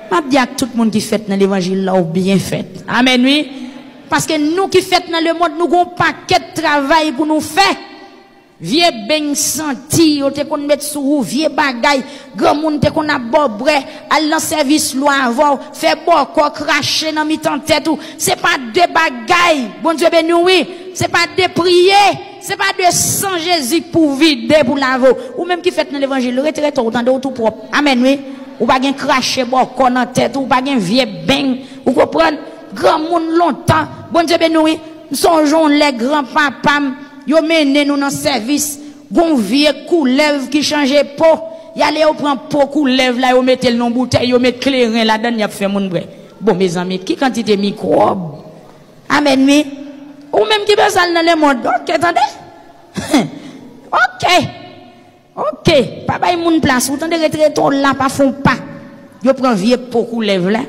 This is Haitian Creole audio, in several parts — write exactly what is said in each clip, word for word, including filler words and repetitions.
M ap di ak tout moun ki fèt nan levanjil la, ou byen fèt. Amèn, wi. Paske nou ki fèt nan lemonn, nou gon pakèt travay pou nou fè. Vye beny santi yo te konn met sou ou, vye bagay granmoun te konn ap ba w bwè, al nan sèvis lwa avè w, fè bòkò, krache nan mitan tèt ou. Se pa de bagay. Bondye beni w, wi. Se pa de priye. Se pa de san Jezi pou vide, pou lave w. Ou menm ki fèt nan levanjil, rete, rete, ou tande, ou tou pwòp. Amèn, wi. Ou pa gen krache bòkò nan tèt ou, ou pa gen vye beny. Ou konprann? Granmoun lontan. Bondye beni w, wi. M sonje yon lè granpapa m, yo mennen nou nan sèvis. Gon vye koulèv ki chanje po. Y ale, yo pran po koulèv la, yo mete l nan boutèy, yo met kleren ladann, y ap fè moun bwè. Bon, mezanmi, ki kantite mikwòb! Amèn, wi. Ou menm ki bezwen al nan lemonn, oke, tande. Oke. Oke. Pa bay moun plas, ou tande, rete, rete w la, pa fè w pa. Yo pran vye po koulèv la,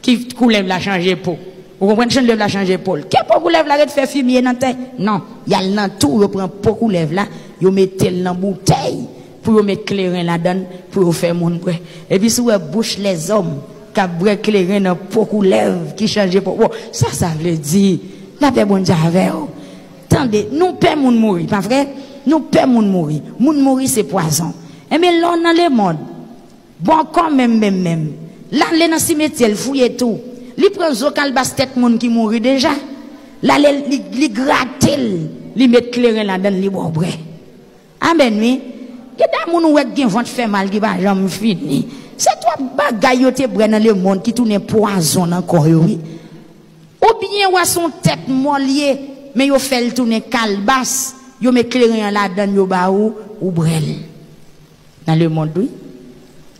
ki koulèv la chanje po. Ou konprann, koulèv la chanje po l. Ke po koulèv la ret fè fimye nan tè? Non. Y al nan tou, yo pran po koulèv la, yo mete l nan boutèy pou yo met kleren ladann, pou yo fè moun bwè. Epi si w wè bouch lèzòm k ap bwè kleren nan po koulèv ki chanje po. Bon, sa sa vle di? Lapè Bondye avè w. Tande, nou pè moun mouri, pa vre? Nou pè moun mouri. Moun mouri se pwazon. Enben, lè w nan lemonn, bòkò menm, menm, menm. L ale nan simetyè, l fouye tou. Li pran zo kalbas tèt moun ki mouri deja. L ale, li, li grate l, li met kleren ladann, li ba w bwè. Amèn, wi. Gen de moun ou wè k gen vant fè mal ki pa janm fini. Se twòp bagay yo te bwè nan lemonn ki tounen pwazon nan kò yo, wi. Oubyen w wè se yon tèt mò l ye, men yo fè l tounen kalbas, yo met kleren an ladann, yo ba ou, ou bwè l. Nan lemonn, wi.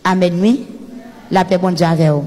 Amèn, wi. Lapè Bondye avè w.